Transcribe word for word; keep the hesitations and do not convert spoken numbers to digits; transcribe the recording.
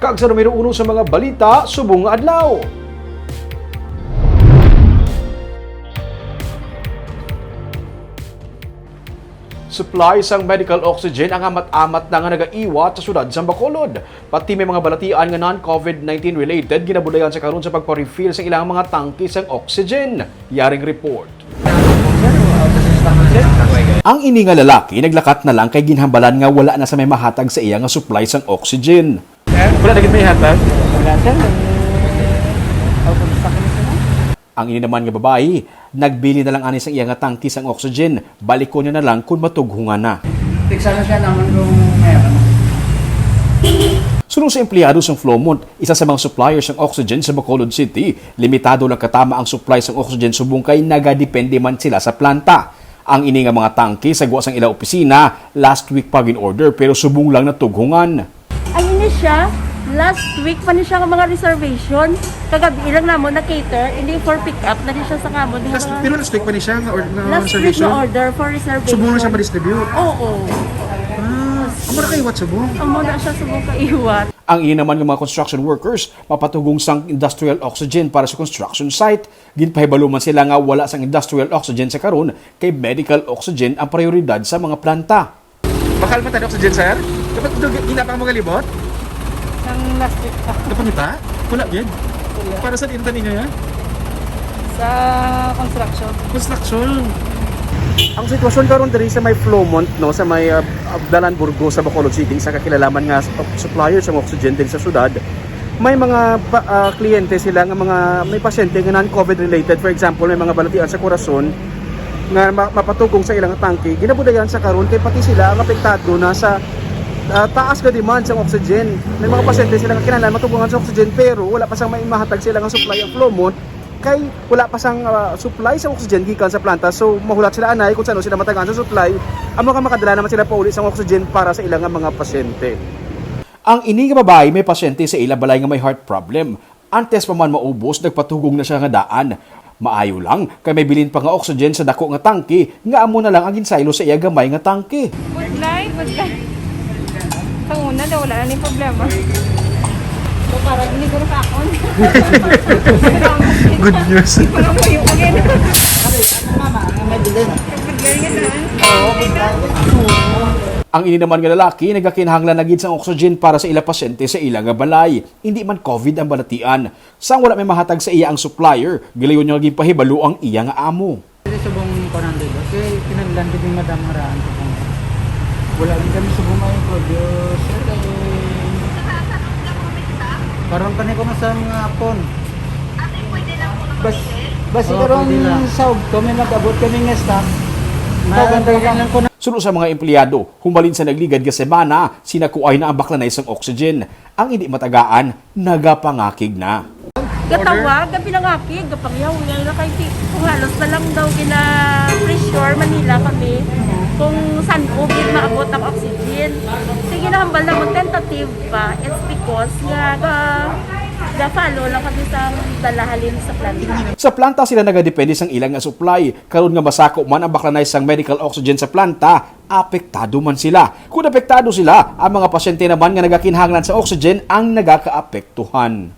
Kag sa numero uno sa mga balita subong nga adlaw. Supply sang medical oxygen ang amat-amat na nga nagaiwat sa siyudad sang Bacolod. Pati may mga balatian nga non-COVID nineteen related ginabudlayan sa karon sa pagpa-refill sa ilang mga tangke sang oxygen. Yaring report. Ang ini nga lalaki naglakat na lang kay ginhambalan nga wala na sa may mahatag sa iya nga supply sang oxygen. Wala na gid may hatag? Wala, sir. Out of stock na sila. Ang ini naman nga babayi, nagbilin na lang ani sang iya nga tangke sang oxygen. Balikon niya na lang kon matughungan na. Tiksa na siya naman kung meron. Suno sa empleyado sang Flowmont, isa sa mga supplier sang oxygen sa Bacolod City, limitado lang katama ang supply sang oxygen subong kay nagadepende man sila sa planta. Ang ini nga mga tangke sa gwa sang ila opisina, last week pa gin-order pero subong lang natughungan. Ang ini siya, last week pa ni siya nga mga reservation. Kagabi lang namo na cater, hindi for pick up na ni siya sa kamo. Last, pero last week pa ni siya nga or-, nga last week reservation? Na order for reservation. Subong na siya ma-distribute? Oo. Ah, amo na kaiwat subong? Amo na siya subong kaiwat. Ang ini naman nga mga construction workers, mapatugong sang industrial oxygen para sa construction site. Ginpahibalo man sila nga wala sang industrial oxygen sa karon kay medical oxygen ang prioridad sa mga planta. Bakal pa ta oxygen, sir? Dapat do gina pa mo galibot? Sang last week pa. Dapat nita? Wala gid. Wala. Para sa inta ninyo ya? Sa construction. Construction. Ang sitwasyon karon diri sa may Flowmont, no, sa may, ah, ah, Dalan Burgos sa Bacolod City, isa ka kilalaman nga sup-, supplier sa oxygen din sa syudad. May mga pa-, ah, kliyente sila nga mga may pasyente nga non-COVID related. For example, may mga balatian sa Corazon nga ma-, mapatugong sa ilang tangke. Ginabudayan sa karon kay pati sila ang apektado na sa, ah, taas nga demand sa oxygen. May mga pasyente sila nga kinahanglan matugongan sa oxygen pero wala pa sang may mahatag sila nga supply ang Flowmont kay wala pa sang, ah, supply sa oxygen gikan sa planta. So, mahulat sila anay kung saan sila matagaan sa supply. Amo nga makadala naman sila pauli sang oxygen para sa ila nga mga pasyente. Ang ini nga babayi may pasyente sa ila balay nga may heart problem. Antes pa man maubos, nagpatugong na siya nga daan. Maayo lang, kay may bilin pa nga oxygen sa dako nga tangke, nga amo na lang ang ginsaylo sa iya gamay nga tangke. Good night, good night. Sa una daw, wala na ni problema. So, para gini ko sa akon. Good news. Wala mo yung ulit. Mama, ang may bilin. Good night, good night. Ang ini naman nga lalaki nagakinahanglan na gid sang oxygen para sa ila pasyente sa ila nga balay. Hindi man COVID ang balatian. Sang wala may mahatag sa iya ang supplier, gilayon niya nga ginpahibalo ang iya nga amo. Dili subong kuan ang dilo. Kay kinahanglan gid ni madam nga raan subong. Wala gid kami subong may produce. Kay karon kani ko na sa mga hapon. Bas-, basi Oo, karon pwede lang. Sa ugto, may mag-abot kami nga stock. Ikaw, ganda lang ko na. Suno sa mga empleyado, humalin sa nagligad nga semana, sinakuay na ang baklanay sang oxygen. Ang hindi matagaan, nagapangakig na. Gatawag, gapinangakig, gapangyaw, yan na kay ti-, kung halos na lang daw gina-pressure Manila kami kung san-o gid maabot ang oxygen. Sige, nahambal na mo, tentative pa. It's because nga ga-, ga-follow lang kami sa dala halin sa planta. Sa planta sila nagadepende sang ilang nga supply. Karon nga masako man ang baklanay sang medical oxygen sa planta, apektado man sila. Kung apektado sila, ang mga pasyente naman nga nagakinahanglan sa oxygen ang nagakaapektuhan.